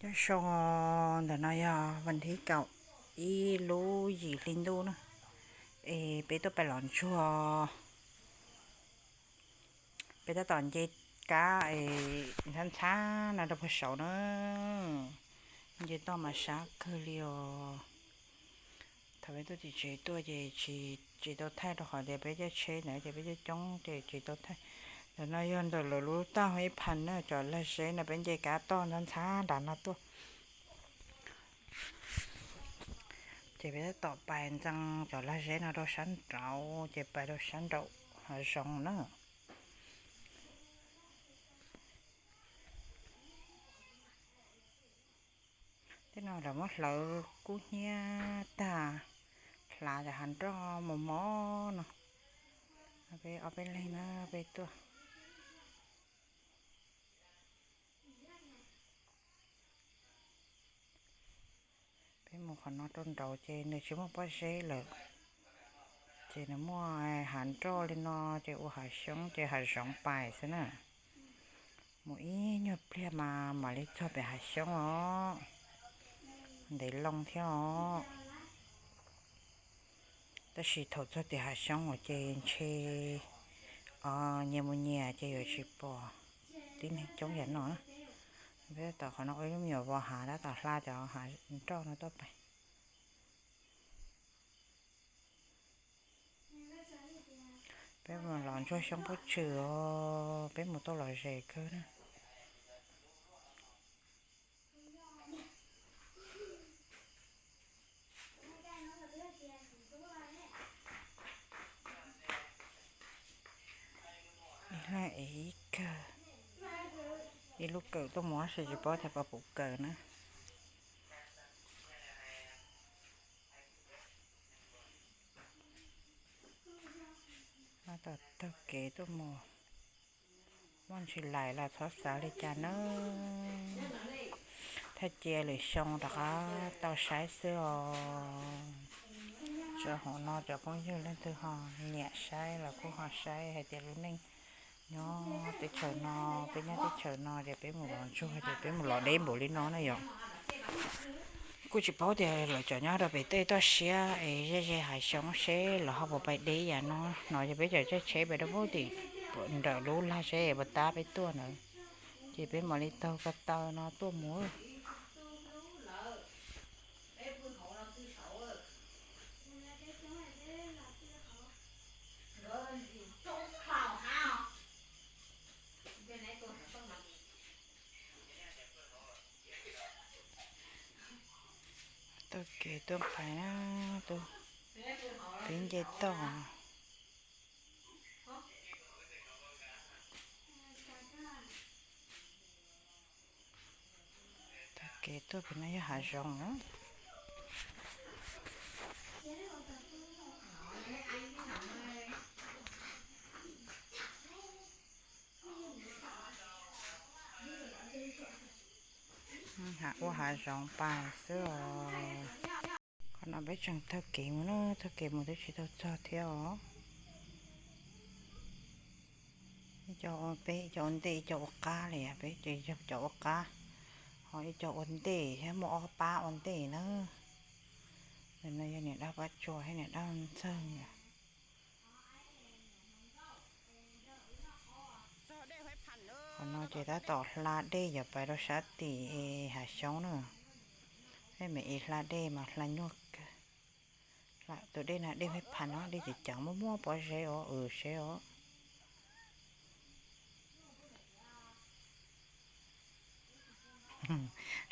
Cov zoo, ntawm no yog vas thib kaum ib lub yim hli ntuj na, es peb tuaj pais los ntsuag, peb tab tom nce kab es ntxhab ntxhab no rau puag saud na, nce toj mas sab kawg li os. Thaum peb tuaj tim tsev tuaj ces tsis tau thaij rau qhov tias peb caij tsheb ntawd ces peb coob coob ces tsis tau thaij. Ntawm no yog ntawm lawv lub tag ib phab na, cov lag zeb no peb nce kab toj ntxhab ntxhab nram no tuaj. Ces peb tab tom pais ntxees cov lag zeb no rau sab nraud ces pais rau sab nraum hav zoov na. Tej no lawv muab hlawv kub hnyiab tag, hlav cov hav nroj mos mos no. Peb ob peb leeg na peb tuaj. Peb mus qhov no rau nraud ces nws tsis muaj pob zeb lawm, ces nws muaj hav nroj li no ces ua hav xyoob ces hav zoov pais xwb na. Mus ib nyuag pliag mas mam li txog pem hav xyoob os, ntev loo thiab os. Tab sis thaum txog tim hav xyoob ces ntshe nyias mus nyias ces yuav tsis pom tib neeg coob yam no na. Peb tom qhov no ua ib lub me nyuam vos hav tab tom hla cov hav nroj no tuaj pais. Peb mus los ntsuag xyoob pub tswm os, peb mus tau los ze kawg na. Ib kawg, ib lub kawm tuaj mus tab sis tsis paub tias puas puv kawm na. Tab tom taug kev tuaj mus, muaj ntsis laim los txhob xav li cas nawb. Thaj cia lwm xyoo rov qab tau saib xwb os. Tso hauv no cov phooj ywg leej twg ho nyiam saib los kuj ho saib hais tias lub neej nyob teb chaws no, peb nyob teb chaws no ces peb mus los ntsuag ces peb mus los deb npaum li no na yom. Kuj tsis paub tias lawv cov nyob rau pem tej toj siab es ze ze hav xyoob seb lawv ho puas pais deb yam no. No ces peb cov caij tsheb pem rau pem tim nram lub lag seb puas tab peb tuaj ntawd, ces peb mam li taug ko taw no tuaj mus. Taug kev tuaj pais na, peb nce toj. Taug kev tuaj pem no yog hav zoov. Ua hav zoov pais xwb os. Qhov no peb tseem taug kev mus na, taug kev mus twb tsis tau txog thiab os. Ib co, peb ib co ua ntej ib co ua qab li, peb ces yog cov ua qab, ho ib co ua ntej thiab muaj ob pab ua ntej na. Ntawm no yog niam dab pab tsuas thiab niam dab ntxawg. Qhov no ces tab tom hla dej yuav pais rau sab tim hav xyoob na. Peb me ib hla dej mas hla nyuaj kawg. Tus dej no dej Huab Phas no dej ceev ceev muaj muaj pob zeb os, seb os.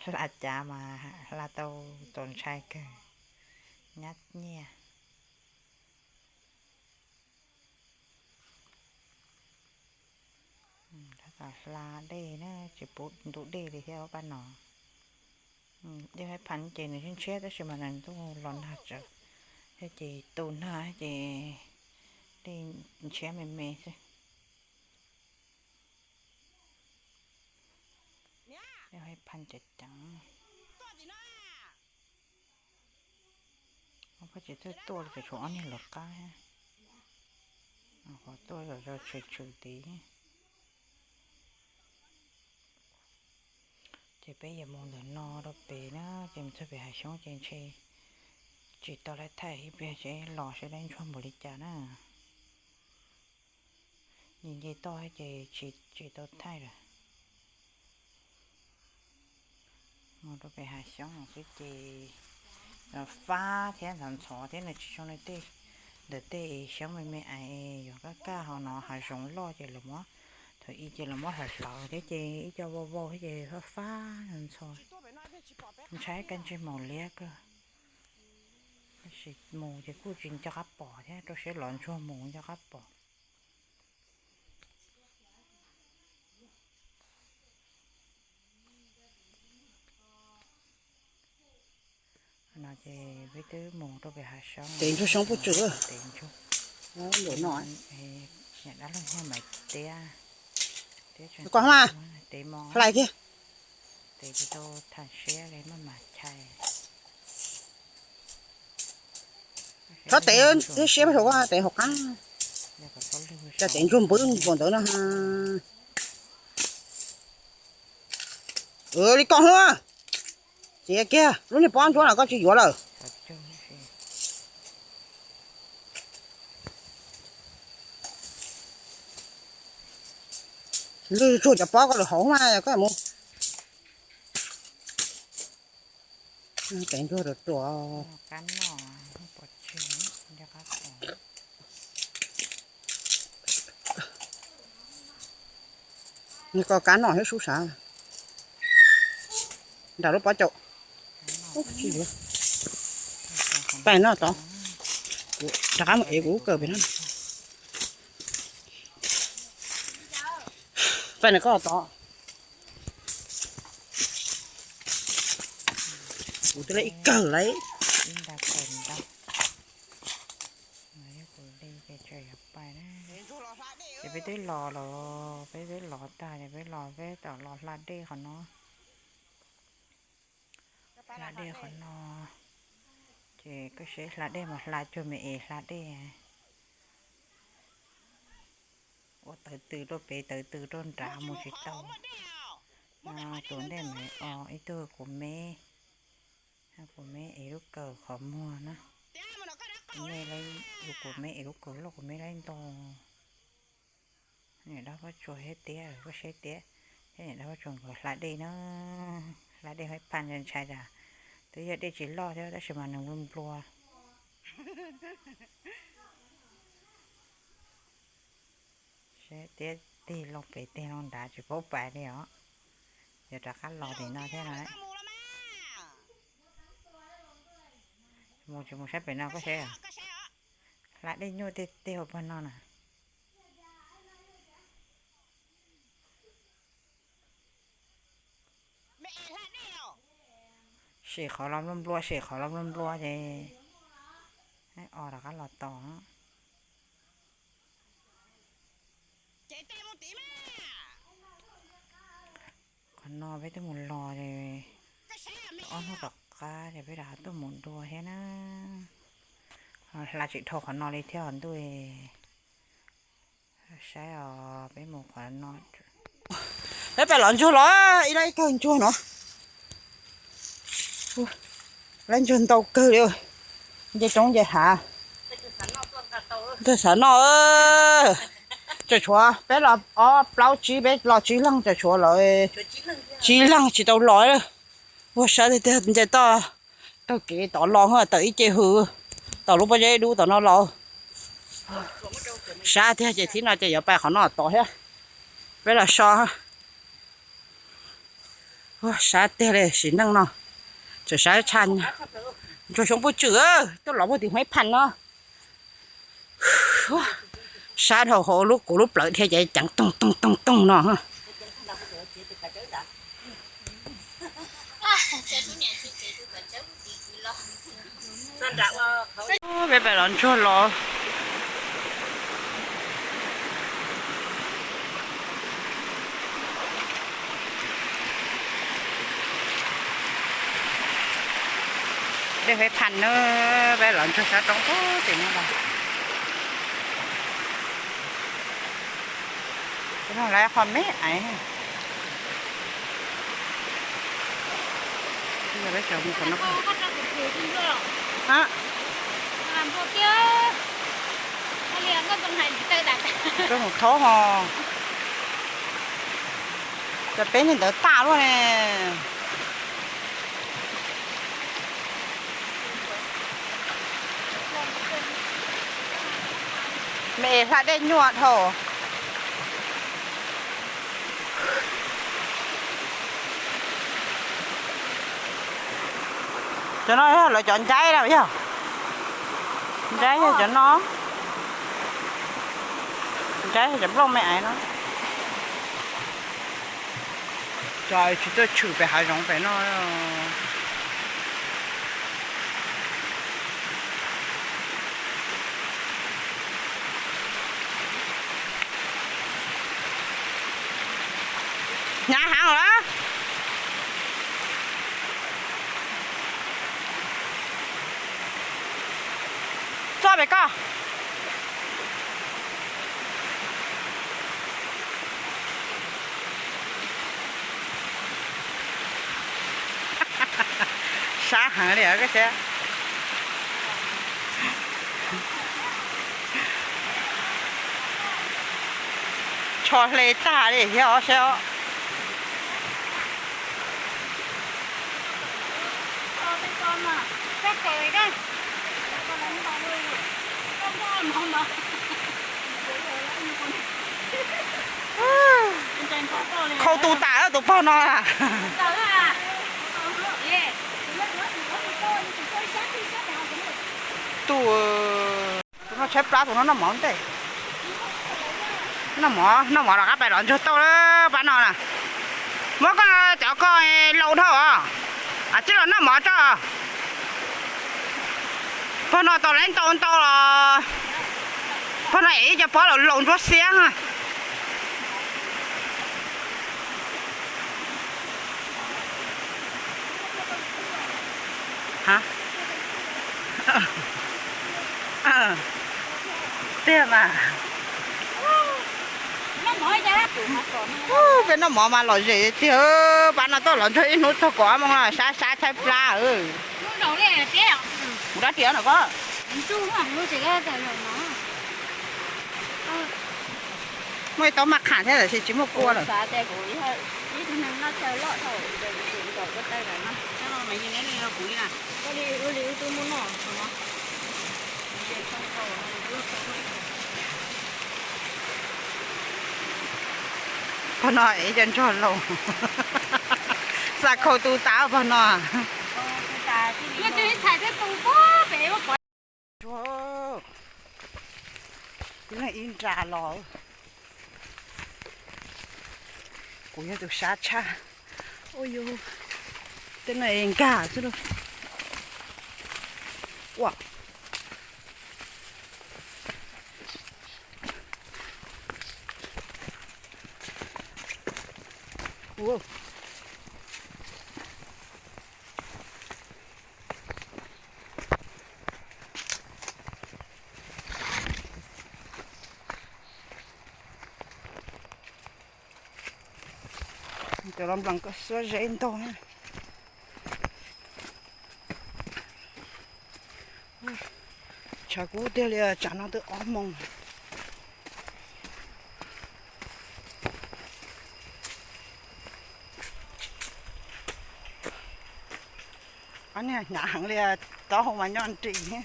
Hla cav mas hla tau txaus ntshai kawg, nyab nyiaj. Tab tom hla dej na, tsis pub ntub dej li thiab pab no. Dej Huab Phas ces nws ntshiab tab sis mas nws ntuj los nag tsawv, thiab ces tu nag ces dej ntshiab me me xwb. Dej Huab Phas ceev ceev. Pob tsev tuaj tuaj ces tshuav ob niag lawv qab, qhov tuaj zom zaws tshwm tshwm tid. Ces peb yuav mus ntawm no rau pem na, ces mus txog pem hav xyoob ces ntshe tsis tau lawv thaij ib pliag seb los seb lawv ntsuag npaum li cas na. Nce nce toj ces tsis tsis tau thaij lawm. Mus rau pem hav xyoob xwb ces fab thiab ntxhov ntxhov thiab nws tsis zoo li tej ntawm tej xyoob me me es yuav kaj kaj ho no hav zoov loj ces lawv muab, thaum ub ces lawv muab hlawv hlawv thiab ces ib co vau vau thiab ces fab fab ntxhov. Ntshai kaj ntsig maum liab kawg. Tab sis mus ces kuj tsis nco qab pom thiab, rau siab los ntsuag mus nco qab pom. No ces peb twb mus rau pem hav xyoob, tev ntsuag xyoob puj tswm, tev ntsuag. Niam dab laug thiaj mam tiab, tiab tseem hlais thiab, tev tsis tau tham siab li maj mam chais. Txhob tev thiab siab, tev hauv qab, cov tev ntsuag npwb npaum ntawd no. Li koj hwb, txiav kiag lub niag pob ntsuab no koj tsis yuav lawm. Lwj tsuag cov pob koj lwm hauv mas koj mus. Tev ntsuag ruam ruam. Nws koj kab noj thiab sub sav nram lub pob caus. Pais no tod, rov qab mus ev kuv lub kawm pem no. Pais no koj tod. Kuv twb lawv ib kawg lawm. Ces peb twb los los, peb twb los tag ces peb los, peb tom los hla dej qhov no. Hla dej qhov no, ces koj saib hla dej mas hla cuag me es hla dej. Ua tawv tws rau pem tawv tws rau nrad mus tsis tau. Tus ntej mas o ib tug kuv me, kuv me es lub kawm qhov muag na. Kuv me, kuv me es lub kawm loj, kuv me laib nto. Niam dab Paj Tsuas thiab tiab, koj saib tiab thiab niam dab Paj Tsuas nkawd hla dej na. Hla dej haib phaj ntshai ntshai tas. Twb yog dej tsis loj thiab tab sis mas nws nplua nplua. Saib tiab tig loo pem tig loo nrad tsis paub pais li os. Yog rov qab los tim no thiab no. Mus tsis mus saib pem no koj saib. Hla dej nyuaj tej tej hauv pag no na. Sim qhov los nplua nplua, sim qhov los nplua nplua ces o rov qab los tos. Qhov no peb twb mus los ces ob hnub tom qab ces peb rov qab tuaj mus dua thiab na. Hla tsis dhau qhov no li thiab os ntuj. Saib os, peb mus qhov no. Peb pais los ntsuag los ib lab ib kawg ntsuag no. Lab ntsuag ntau kawg li. Nce roob nce hav. Ntsuag xav noj. Tseem tshuav peb los ob plaub tsib, peb los tsib leeg tseem tshuav lawv tsib leeg tsis tau los. Ua sab tiag tiag, nce toj taug kev tod los tawm ib ce hws tom lub pob zeb dub tom no los. Sab tiag ces thib no ces yuav pais qhov no tod thiab. Peb los so. Sab tiag li sim neej no. Tseem sab tshaj. Ntsuag xyoob puj tswm, tuaj los puag tim Huaib Phaj no. Sab dhau hauv lub kuv lub plawv dhia ces ceev toog toog toog toog no. Peb pais los ntsuag los. Dej Huaib Phaj na, peb los ntsuag sab roob puag tim no los. Lawv qhov me aiv. Peb mus thoob ho, cov peb niag ntawd tag luaj ne. Me hla dej nyuaj dhau. Cov no yog lawv cov ncaib na yog. Ncaib yog cov no. Ncaib yog cov nplooj me aiv no. Cov tsis tuaj tshwm pem hav zoov pem no. Hnyav heev lawm. Txoj pem koj. Sab heev li os koj saib. Tsho hle tag li thiab os saib os. Khau tu tas tus pog no. Tus, tus no tshaib plab, tus no noj mov ntej. Noj mov, noj mov rov qab pais lov ntsuag tauj lawm pab no na. Muab koj cov koj laus dhau os. Txij los noj mov tso. Pog no tau lawv ntau ntau los, pog no ev ib co pob laus laus ntsuab xiab. Tiag mas. Peb noj mov mas lom zem tiag, pab no tuaj lov ntsuag ib hnub txog kaum ob moos no sab sab tshaib plab. Kuv dab riam no koj. Muaj ib taub maj qham thiab tab sis tsis muaj kua lawm. Pog no ib co ntsuag laus, xa khau tu tas pog no. Ntsuag, ib leeg ib nra los. Kuv yog tus sab tshaj. Ua yus tej no nkag xwb lauj. Ua, ua. Cov los nplees koj xuab zeb ntau na. Tshav kub tiag li, tsam no twb ob moos. Ob niag hnyav heev li, taub hau mas nyob nrim thiab.